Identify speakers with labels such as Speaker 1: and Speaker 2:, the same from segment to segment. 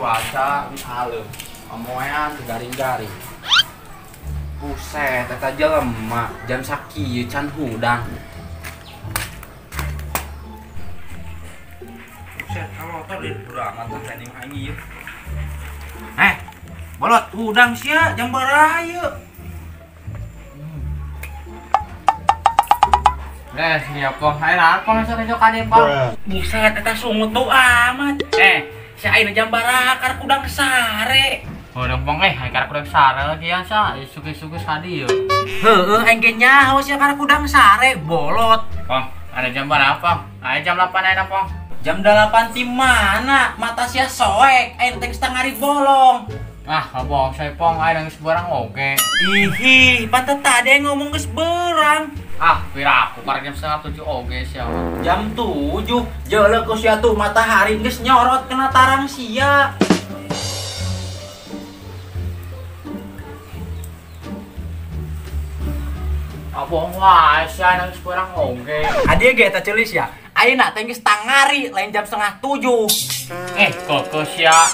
Speaker 1: Cuaca ini aleuh. Omoean garing-garing. Buset, eta jelema jam sakieu can hudang. Buset, kalau motor di bodo amat lah tadi mah aing ieu. Bolot hudang sia jam baraha ieu?
Speaker 2: Siap pong, ayo lapong sok sok kade pong.
Speaker 1: Buset, eta sungut bau amat. Si aing jam baraha karek hudang sare.
Speaker 2: Hudang pong aing karek hudang sare lagi ya sa, suge-suge sadi yo.
Speaker 1: Heueuh, aing ge nyaho sia karek hudang sare, bolot.
Speaker 2: Pong, ada jam berapa pong? Ayo jam 8 ayeuna pong.
Speaker 1: Jam 8 ti mana? Mata sia soek, aing teh setengah hari bolong.
Speaker 2: Ah, bohong saya pong, aing geus berang oge.
Speaker 1: Ihi, pantes tadi aing ngomong geus berang.
Speaker 2: Ah, pira aku karek jam 6:30 oge sia.
Speaker 1: Jam 7, jeuleuh ku sia tuh matahari geus nyorot kena tarang sia.
Speaker 2: Ah, bohong wae sia geus berang oge.
Speaker 1: Adi ge eta ceulis ya. Ayeuna teh geus tangari lain jam 6:30.
Speaker 2: Keke sia.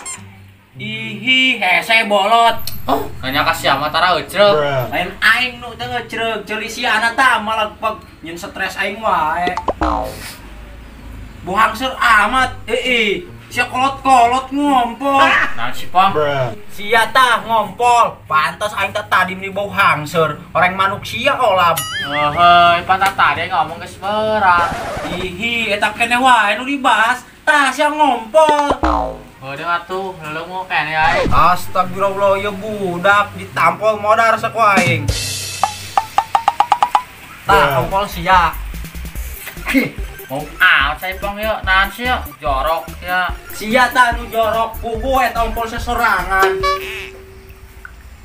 Speaker 1: Ihi, hese bolot.
Speaker 2: Oh, nanya ka sia mah tara eucreug.
Speaker 1: Lain aing nu teu ngeucreug, ceuli sia ana tah malah peg nyeun stres aing wae. Buhangseur amat, sia kolot-kolot ngompol.
Speaker 2: Naon si pong?
Speaker 1: Sia tah ngompol, pantas aing teh tadi meni bau hangseur, orang manuk sia olam.
Speaker 2: Heuh, pantas tadi ngomong geus beurang.
Speaker 1: Ihi, eta keneh wae nu dibahas, tah sia ngompol.
Speaker 2: Udah atuh, leleungu kene aing.
Speaker 1: Astagfirullah, ya budak ditampol modar saku aing. Tah, kompol sia.
Speaker 2: Mau ah, saya pong yuk, naon sih yuk, jorok ya.
Speaker 1: Sia tah nu jorok, puguh eta ompol sesorangan.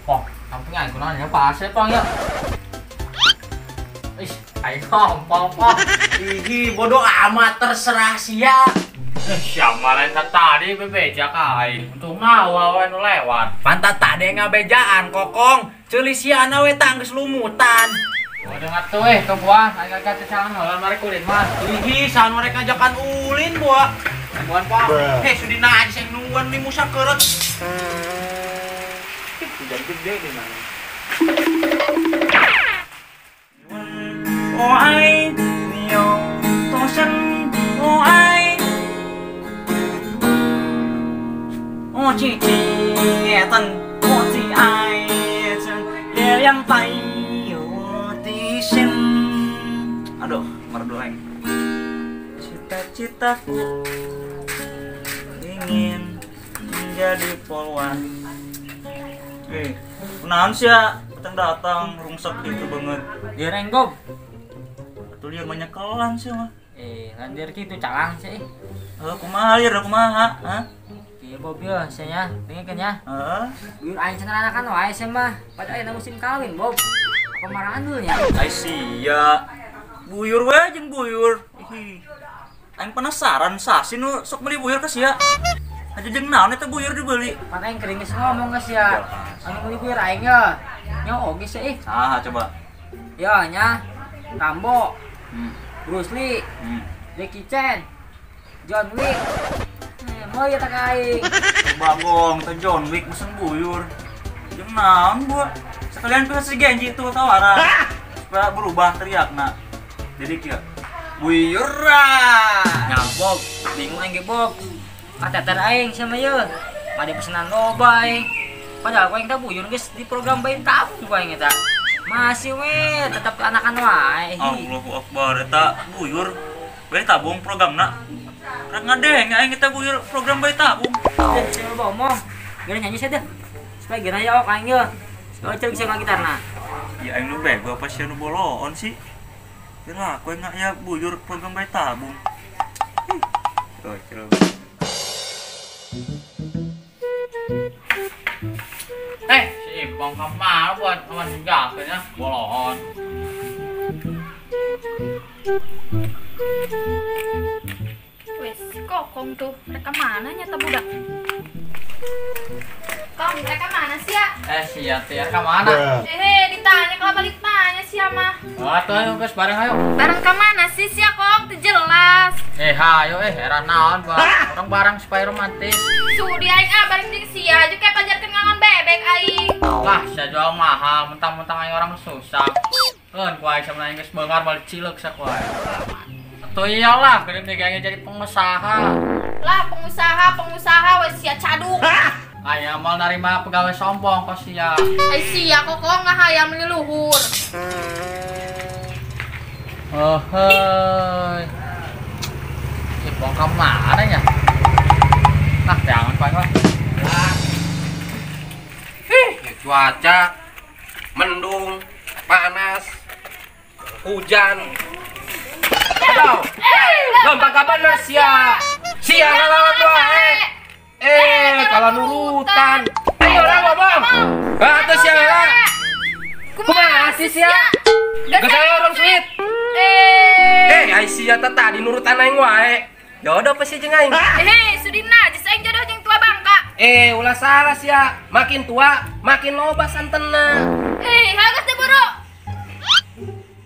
Speaker 2: Pong, samping aing kunaon ya, pas saya pong yuk. Ih, aing ngompol pong.
Speaker 1: Ih, bodoh amat terserah sia.
Speaker 2: Siapa lain tadi bebeja aing. Untung nawa we nu lewat.
Speaker 1: Pantat tadi ngabejaan kokong, ceuli sia we tah geus lumutan.
Speaker 2: Udah ngatuh ke buah, aing agak cangan heula mari ulin mah.
Speaker 1: Ih, sahan mereka ngajakan ulin buah.
Speaker 2: Buan pong.
Speaker 1: Sudina aja sing nungguan di musa keureut. Hujan gede di mana? Oh ai, nio, tosen, oh ai. Oh chi chi tân, oh chi ai chân, liang tay. Aduh, merdu aing.
Speaker 3: Cita-citaku ingin menjadi polwan. Kunaon sia datang-datang rungsek gitu banget.
Speaker 2: Dia renggob.
Speaker 3: Atuh lieur banyak kelan sih mah.
Speaker 2: Landir kitu calang sih.
Speaker 3: Heuh, kumaha lieur kumaha, hah?
Speaker 4: Kieu Bob yeuh sia nya, dengekeun nya.
Speaker 3: Heeh.
Speaker 4: Buyur aing cenah anakan wae sia mah. Padahal ayeuna musim kawin, Bob. Pemarahan dulu nya.
Speaker 3: Ai sia. Buyur we jeung buyur. Ih. Aing penasaran sasi nu sok meuli buyur ka sia. Aja jeung naon eta buyur dibeli?
Speaker 4: Pan aing kering geus ngomong ka sia. Anu meuli buyur aing ye. Nya oge sia ih.
Speaker 3: Saha coba?
Speaker 4: Ya nya. Rambo. Bruce Lee. Jackie Chan. John Wick. Mau ya tak aing.
Speaker 3: Bagong teh John Wick mesen buyur. Jeung naon gua? Sekalian bisa si Genji tuh tawaran. Supaya berubah teriakna. Jadi kieu. Buyur ah.
Speaker 4: Nya Bob, bingung aing ge Bob. Kateter aing sama ye. Pada pesenan loba aing. Padahal ku aing teh buyur geus di program bae tabung ku aing eta. Masih we tetep anakan wae.
Speaker 3: Allahu Akbar eta buyur bae tabung programna. Rek ngadeng aing eta buyur program bae tabung.
Speaker 4: Sing loba omong. Geura nyanyi sia deh. Supaya geura ya aing ye. Oh, ceuk sia gitarna.
Speaker 3: Ya aing nu bego apa sia nu boloon sih? Kira aku enggak ya buyur program bae tabung. Oh, kira.
Speaker 2: Si Ipong kemana buat aman juga akhirnya boloon.
Speaker 5: Wes, kokong tuh mereka mana nyata budak? Kong, mereka mana sih ya?
Speaker 2: Sia, Tia, ke mana?
Speaker 5: Ditanya kalau balik tanya sih. sia mah.
Speaker 2: Atuh ayo geus bareng ayo.
Speaker 5: Bareng ka mana sih sia Kong? Teu jelas.
Speaker 2: Hayo heran naon Bang. Orang bareng supaya romantis.
Speaker 5: Sudi aing ah bareng jeung sia aja kayak pajarkeun ngangon bebek aing.
Speaker 2: Lah, sia jual mahal, mentang-mentang aing orang susah. Keun ku aing sama aing geus beungar balik cileuk saku aing. Atuh iyalah, geuning teh aing jadi pengusaha.
Speaker 5: Lah, pengusaha we sia caduk.
Speaker 2: Aing mal narima pegawai sombong kok sia.
Speaker 5: Ai sia Kokong ngahayam leluhur.
Speaker 2: Oh heuy. Si Pong ka mana nya? Ah, jangan Pak lah.
Speaker 6: Ih, cuaca mendung, panas, hujan. Aduh. Lomba kapan sia? Sia ngalawan wae. Kalau nurutan. Ayo orang ngomong. Atuh sia lah. Kumaha sih sia? Geus aya orang sweet. Ai sia teh tadi nurutan aing wae. Jodoh pasti jeung aing.
Speaker 5: Sudi najis aing jodoh jeung tua bangka.
Speaker 6: Ulah salah sia. Makin tua, makin loba santena.
Speaker 5: Hagas teh buru.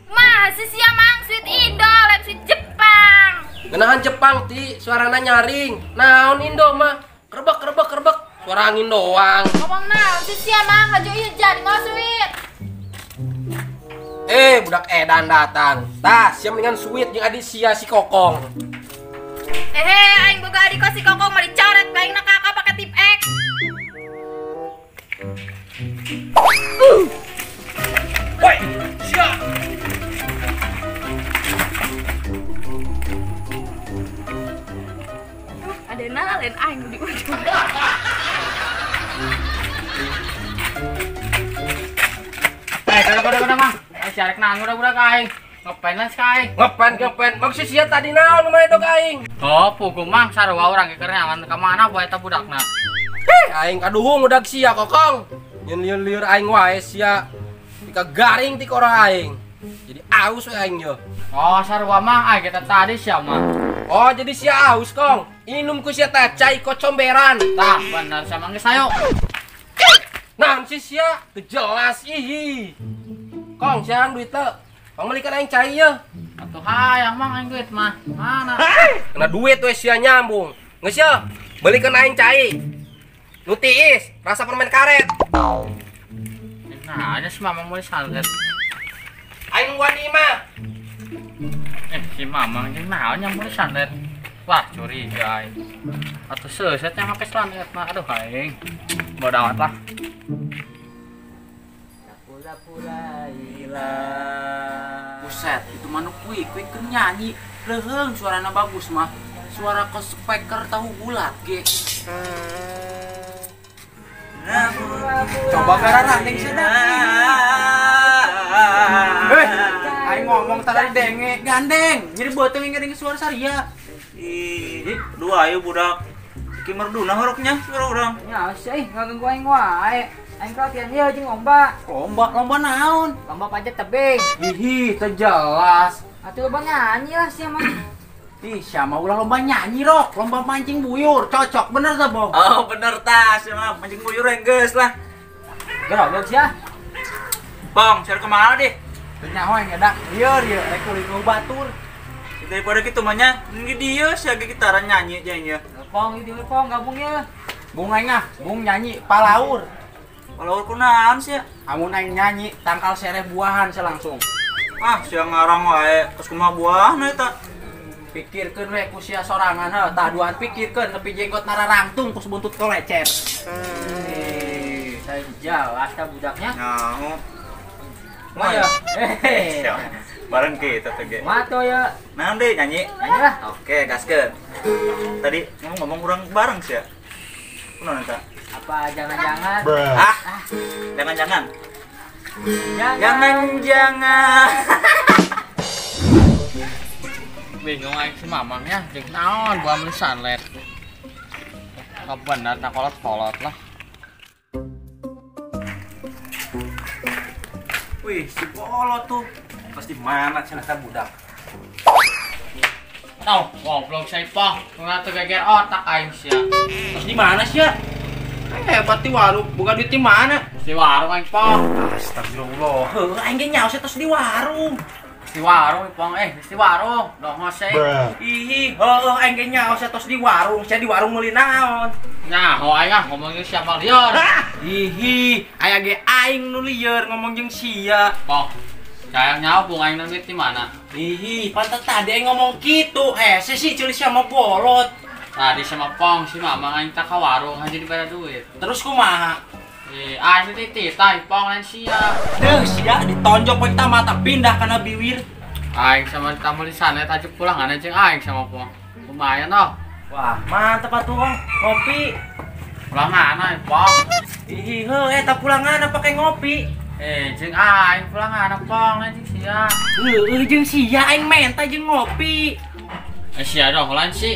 Speaker 5: Mah si sia mang sweet Indo, lain sweet Jepang.
Speaker 6: Ngenahan Jepang ti, suarana nyaring. Naon Indo mah? Kerebek kerebek kerebek, suara angin doang.
Speaker 5: Ngomong naon si sia mang hajo ieu jadi ngos sweet.
Speaker 6: Budak edan datang. Tah, sia mendingan sweet jeung adi sia si Kokong.
Speaker 5: Aing boga adik si Kokong mah dicoret aing na kakak pake tip X.
Speaker 6: Woi, sia.
Speaker 5: Adena lain aing di ujung.
Speaker 2: Kada mah. Ai siarek naon budak-budak aing. Ngepen lah aing.
Speaker 6: Ngepen. Maksud sia tadi naon mah dog aing?
Speaker 2: Oh, pugu mang sarua urang ge keur ka mana bae eta budakna.
Speaker 6: Aing kaduhung udag sia Kokong. Nyeun lieur-lieur aing wae sia. Tika garing ti korang aing. Jadi aus we aing yo.
Speaker 2: Oh, sarua mang aing kita tadi sia mah.
Speaker 6: Oh, jadi sia aus Kong. Inum ku sia teh cai kocomberan.
Speaker 2: Tah, bener sama geus ayo.
Speaker 6: Nah, si sia teu jelas ihi. Kong, sia duit teu. Kong belikan aing cai ye.
Speaker 2: Atuh hayang mang aing duit mah. Mana?
Speaker 6: Kena duit we sia nyambung. Geus ye, belikan aing cai. Nu tiis, rasa permen karet.
Speaker 2: Nah, nya si Mamang meuli santet.
Speaker 6: Aing wani mah.
Speaker 2: Si Mamang jeung naon nya meuli santet. Wah, curiga aing. Atuh seusetnya make santet mah. Aduh aing. Bodo amat lah.
Speaker 1: Buset, itu manuk kuik keur nyanyi. Leuheung suarana bagus mah. Suara ke speaker tahu bulat ge.
Speaker 3: Coba karena sedang. Aing ngomong tadi denge, gandeng. Nyeri beuteung ngadenge suara saria. Ih, dua ayo budak. Ki merduna horoknya suara urang.
Speaker 4: Nya sih ngaganggu aing wae. Aing latihan ieu jeung lomba.
Speaker 1: Lomba naon?
Speaker 4: Lomba panjat tebing.
Speaker 1: Hihi, teu jelas.
Speaker 4: Atuh lomba nyanyi lah sia mah.
Speaker 1: Ih, sia mah ulah lomba nyanyi rok, lomba mancing buyur, cocok bener teh, Bong?
Speaker 3: Oh, bener tah, sia mah mancing buyur geus lah.
Speaker 4: Gerobok sia.
Speaker 3: Bong, sia kemana deh?
Speaker 1: Teu nyaho aing edak. Lieur ieu rek kulit batur.
Speaker 3: Daripada kitu mah nya, mending dieu sia ge gitaran nyanyi jeung ieu.
Speaker 4: Pong, ieu pong gabung ye.
Speaker 1: Bung aing ah, bung nyanyi palaur.
Speaker 3: Palaur kunaon sia?
Speaker 1: Amun aing nyanyi tangkal sereh buahan sia langsung.
Speaker 3: Ah, sia ngarang wae, geus kumaha buahna eta?
Speaker 1: Pikirkeun we ku sia sorangan heuh, tah duaan pikirkeun nepi jenggot nararangtung ku buntut kolecet.
Speaker 4: Saya jelas tah budaknya.
Speaker 3: Nyaho.
Speaker 4: Mah ya.
Speaker 3: Bareng kita teh ge.
Speaker 4: Mato ya.
Speaker 3: Naon deui nyanyi?
Speaker 4: Nyanyi lah.
Speaker 3: Oke, gaskeun. Tadi ngomong-ngomong urang bareng sia. Kunaon eta?
Speaker 4: Apa jangan-jangan?
Speaker 3: Ah. Jangan-jangan. Jangan-jangan.
Speaker 2: Bingung aing si Mamang ya, jeung naon gua meuli sanlet. Kabener tak kolot-kolot lah.
Speaker 3: Wih, si kolot tuh. Pasti mana cenah ta budak.
Speaker 2: Tau, goblok saipah, teu teu geger otak aing sia.
Speaker 6: Terus di mana sia? Hebat ti warung, buka duit di mana?
Speaker 2: Di warung aing pong.
Speaker 1: Astagfirullah. Heuh, aing ge nyaho tos di warung.
Speaker 2: Di warung pong, di warung. Dong ngose.
Speaker 1: Ih, heuh aing ge nyaho tos di warung. Sia di warung meuli naon?
Speaker 2: Nyaho aing ah ngomong jeung siapa lieur.
Speaker 1: Ih, aya ge aing nu lieur ngomong jeung sia.
Speaker 2: Pong. Sayang nyaho pung aing duit di mana?
Speaker 1: Ih, pantat tadi aing ngomong kitu. Hese sih ceuli sia mah bolot.
Speaker 2: Tadi sama pong si mamang aing tak ka warung haji dibere duit.
Speaker 1: Terus kumaha?
Speaker 2: Aing titah pong lain sia.
Speaker 1: Deuh sia ditonjok poe mata pindah kana biwir.
Speaker 2: Aing sama tamu di sana tajuk pulang ana jeung aing sama pong. Lumayan oh.
Speaker 1: Wah, mantep atuh Ong. Ngopi.
Speaker 2: Pulangan pong.
Speaker 1: Ih, heuh eta pulangan pake ngopi.
Speaker 2: Jeung aing pulangan pong lain jeung sia.
Speaker 1: Heueuh jeung sia aing menta jeung ngopi.
Speaker 2: Sia dong lain sih.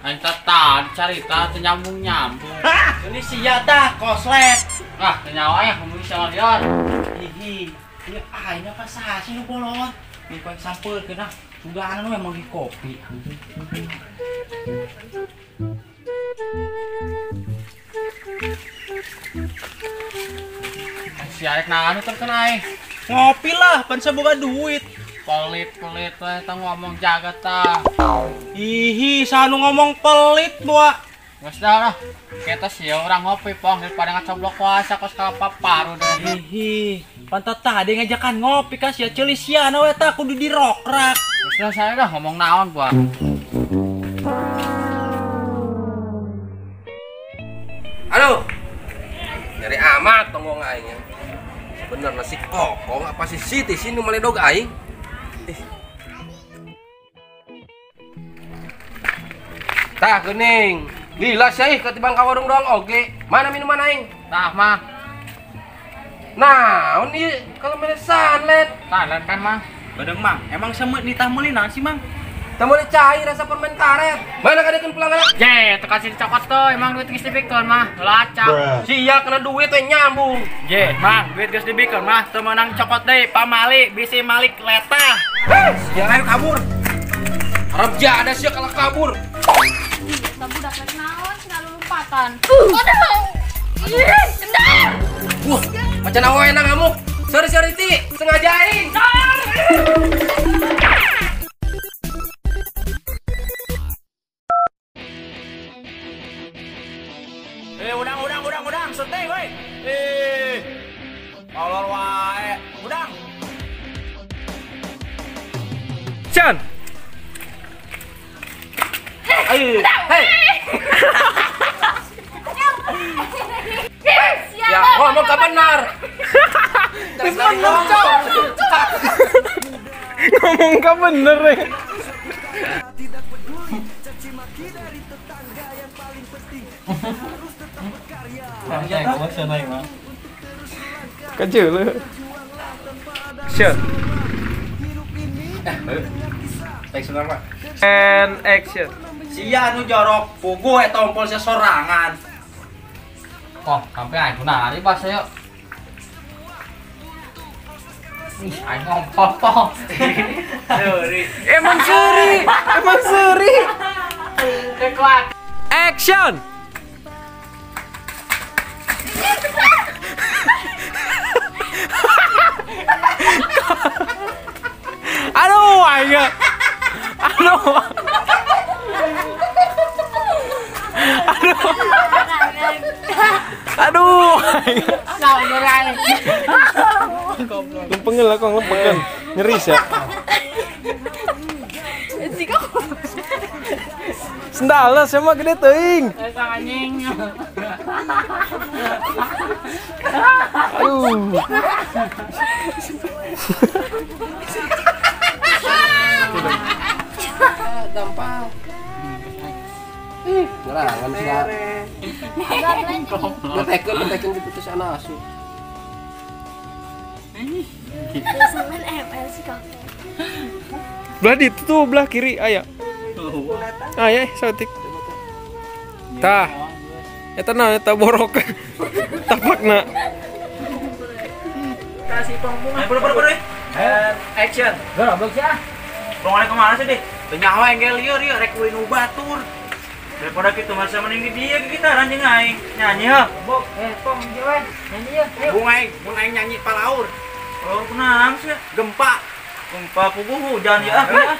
Speaker 2: Aing tah dicarita teu nyambung-nyambung.
Speaker 1: Ini sia tah koslet.
Speaker 2: Ah, teu nyawa ya ngomong sama lieur.
Speaker 1: Ih, ieu aing apa saha sih nu bolot? Mie koe sampeurkeun ah. Sugan we mau di kopi.
Speaker 2: Si arek naon terus aing?
Speaker 1: Ngopi lah, pan boga duit.
Speaker 2: Pelit-pelit we tah ngomong jaga tah.
Speaker 1: Ihi, sanu ngomong pelit, boa.
Speaker 2: Geus dah lah. Kita sih orang ngopi pong daripada ngacoblok kuasa kos kalapa paru deh.
Speaker 1: Ihi, pantat tadi ngajakan ngopi ka sia ceuli sia na we tah kudu dirokrak.
Speaker 2: Geus dah saya dah ngomong naon boa.
Speaker 6: Aduh. Nyari amat tonggong aing. Bener nasi kokong apa si Siti sih nu maledog aing? Tah geuning. Lila sih ketimbang ka warung doang oge. Mana minuman aing?
Speaker 2: Tah mah.
Speaker 6: Naon ieu kalau mere sanlet.
Speaker 2: Sanlet kan mah.
Speaker 1: Badeng mang, emang semut nitah meuli naon sih mang?
Speaker 6: Teu meuli cai rasa permen karet. Mana kadekeun pulangan?
Speaker 2: Je, teu kasih dicokot tuh, emang duit geus dibikeun mah. Lacak.
Speaker 6: Sia kena duit we nyambung.
Speaker 1: Je, mang, duit geus dibikeun mah teu meunang cokot deui, pamali bisi malik letah.
Speaker 6: Sia ayo kabur. Harap jada sia kalah kabur.
Speaker 5: Eta budak rek naon cenah lulumpatan. Aduh. Ih, kendar.
Speaker 6: Wah, macan awewe ngamuk. Sorry sorry Ti, sengaja aing.
Speaker 1: Udang, sete woi. Molor wae. Udang.
Speaker 6: Chan. Ayo, hei. Ya, ngomong gak benar.
Speaker 7: Ngomong gak bener ya. Kecil lu. Action. And action.
Speaker 1: Sia nu jorok, puguh eta ompol sia sorangan.
Speaker 2: Oh, sampai aing kunaon bahasa yuk. Ih, aing ngompol pong.
Speaker 1: Seuri.
Speaker 7: Emang seuri, emang seuri.
Speaker 2: Kekuat.
Speaker 7: Action. Aduh, aing. Aduh. Aduh. Aduh. Lempengin lah kok, lempengin. Nyeri ya. Sendalna sama gede teuing.
Speaker 2: Anjing.
Speaker 7: Aduh.
Speaker 6: Gampang. Ih, gerangan sih. Ngetekeun diputus anak asu.
Speaker 7: Belah itu tuh belah kiri aya. Aya saeutik. Tah. Eta naon eta borok. Tapakna.
Speaker 1: Kasih pong bunga. Buru-buru. Action.
Speaker 4: Goblok sih ah.
Speaker 3: Bang kemana sih deh?
Speaker 1: Teu nyaho engge lieur ieu rek ulin batur.
Speaker 3: Daripada kitu mah sia mending di dieu gitaran jeung aing. Nyanyi heuh.
Speaker 4: Bok, pong dia we. Nyanyi ya. Ayo.
Speaker 1: Bung aing, mun aing nyanyi palaur.
Speaker 3: Oh, kunaon sih?
Speaker 1: Gempa.
Speaker 3: Gempa puguh hujan ya. Ah.